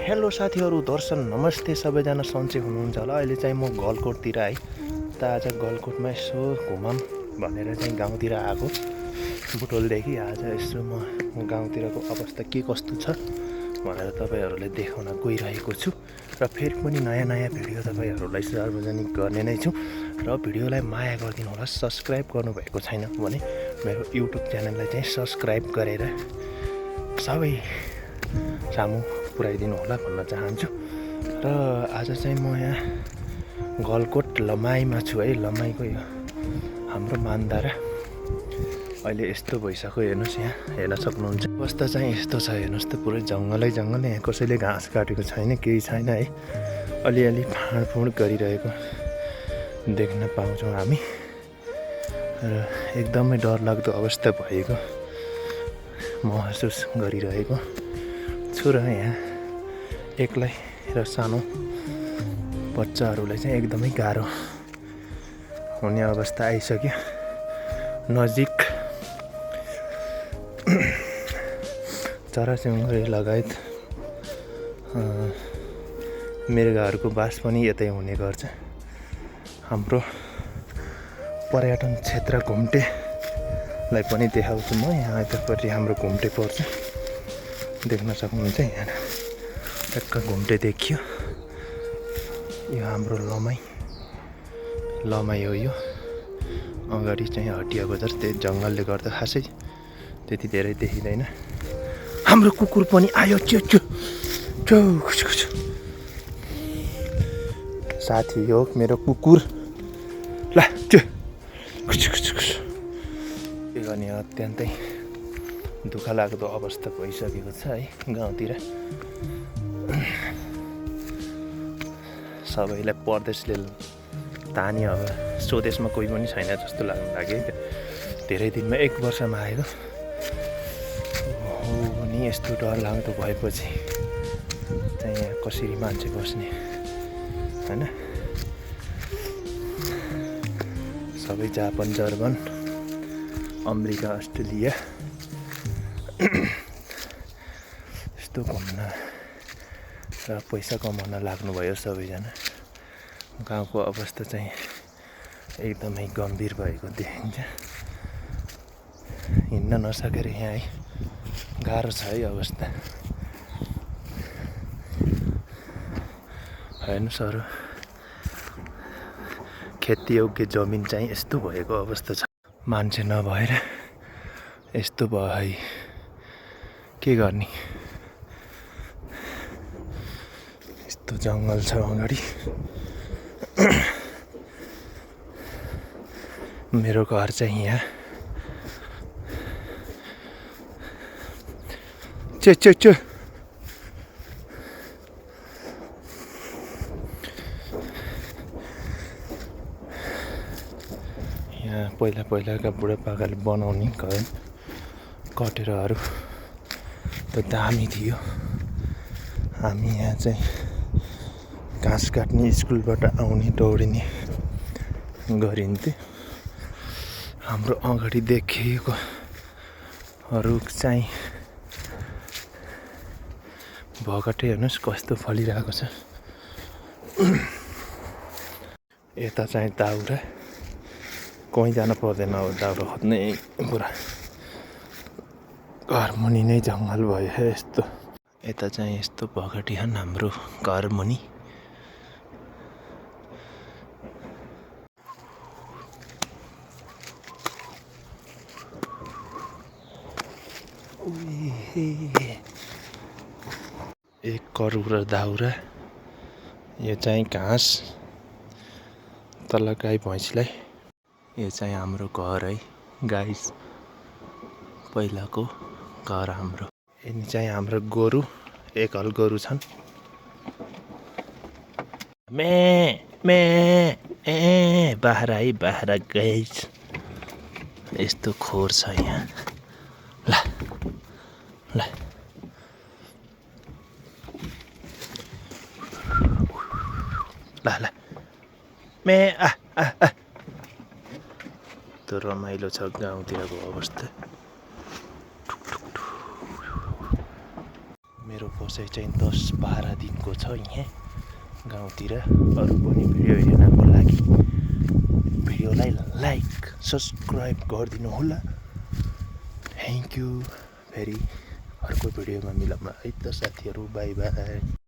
Hello साथीहरू, दर्शन नमस्ते। सबैजना सन्चै हुनुहुन्छ होला। अहिले चाहिँ म गलकोटतिर है त आज गलकोटमा यसो घुमाम भनेर चाहिँ गाउँतिर आएको बुटोलदेखि। आज यसो म गाउँतिरको अवस्था के कस्तो छ भनेर तपाईँहरूलाई देखाउन गइरहेको छु र फेरि पनि नयाँ नयाँ भिडियो तपाईँहरूलाई सार्वजनिक गर्ने नै छु र भिडियोलाई माया गरिदिनु होला। सब्सक्राइब गर्नुभएको छैन भने मेरो युट्युब च्यानललाई चाहिँ सब्सक्राइब गरेर सबै सामु पुऱ्याइदिनु होला भन्न चाहन्छु। र आज चाहिँ म यहाँ गलकोट लमाईमा छु है। लमाईको यो हाम्रो मानधारा अहिले यस्तो भइसक्यो। हेर्नुहोस्, यहाँ हेर्न सक्नुहुन्छ। अवस्था चाहिँ यस्तो छ, हेर्नुहोस् त, पुरै जङ्गलै जङ्गल। यहाँ कसैले घाँस काटेको छैन, केही छैन है। अलिअलि फाँडफुँड गरिरहेको देख्न पाउँछौँ हामी र एकदमै डरलाग्दो अवस्था भएको महसुस गरिरहेको छु। र यहाँ एक्लै र सानो बच्चाहरूलाई चाहिँ एकदमै गाह्रो हुने अवस्था आइसक्यो। नजिक चराचुरुङ्गी लगायत मृगहरूको बास पनि यतै हुने गर्छ। हाम्रो पर्यटन क्षेत्र घुम्टेलाई पनि देखाउँछु म। यहाँ यतापट्टि हाम्रो घुम्टे पर्छ, देख्न सक्नुहुन्छ। यहाँ टक्क घुम्टे देखियो। यो हाम्रो लमाई हो। यो अगाडि चाहिँ हटिया बजार, त्यही जङ्गलले गर्दा खासै त्यति धेरै देखिँदैन। हाम्रो कुकुर पनि आयो। साथी हो मेरो कुकुर। ल के गर्ने, अत्यन्तै दुःख लाग्दो अवस्था भइसकेको छ है गाउँतिर। सबैलाई परदेशले तान्यो। अब स्वदेशमा कोही पनि छैन जस्तो लाग्नु लाग्यो। धेरै दिनमा 1 वर्षमा आएको हो नि। यस्तो डरलाग्दो भएपछि चाहिँ यहाँ कसरी मान्छे बस्ने होइन। सबै जापान, जर्मन, अमेरिका, अस्ट्रेलिया यस्तो घुम्न र पैसा कमाउन लाग्नुभयो सबैजना। गाउँको अवस्था चाहिँ एकदमै गम्भीर भएको देखिन्छ। हिँड्न नसकेर यहाँ है गाह्रो छ है अवस्था। हेर्नुहोस्, अरू खेतीयोग्य जमिन चाहिँ यस्तो भएको अवस्था छ। मान्छे नभएर यस्तो भयो है, के गर्ने। यस्तो जङ्गल छ अगाडि। मेरो घर चाहिँ यहाँ यहाँ पहिलाका बुढापाकाले बनाउने घर कटेराहरू त दामी थियो। हामी यहाँ चाहिँ घाँस काट्ने, स्कुलबाट आउने दौडिने गरिन्थ्यो। हाम्रो अगाडि देखिएको रुख चाहिँ भगटे, हेर्नुहोस् कस्तो फलिरहेको छ। यता चाहिँ दाउरा, कहीँ जानु पर्दैन। अब दाउरा खोज्नै पुरा घर मुनि नै जङ्गल भयो यस्तो। यता चाहिँ यस्तो भगटिहान हाम्रो घर मुनि। एक करुर दाउरा। यो चाहिँ घाँस तल गाई भैँसीलाई। यो चाहिँ हाम्रो घर है, गाई पहिलाको घर हाम्रो। यिनी चाहिँ हाम्रो गोरु, एकल गोरु छन्। बाख्रा है, बाख्रा गाइस। यस्तो खोर छ यहाँ। ल त्यो रमाइलो छ गाउँतिरको अवस्था। मेरो दसैँ चाहिँ 10-12 दिनको छ यहाँ गाउँतिर। अरू पनि भिडियो हेर्नको लागि भिडियोलाई लाइक सब्सक्राइब गरिदिनु होला। Thank you. फेरि अर्को भिडियोमा मिलौँ है त साथीहरू। By by.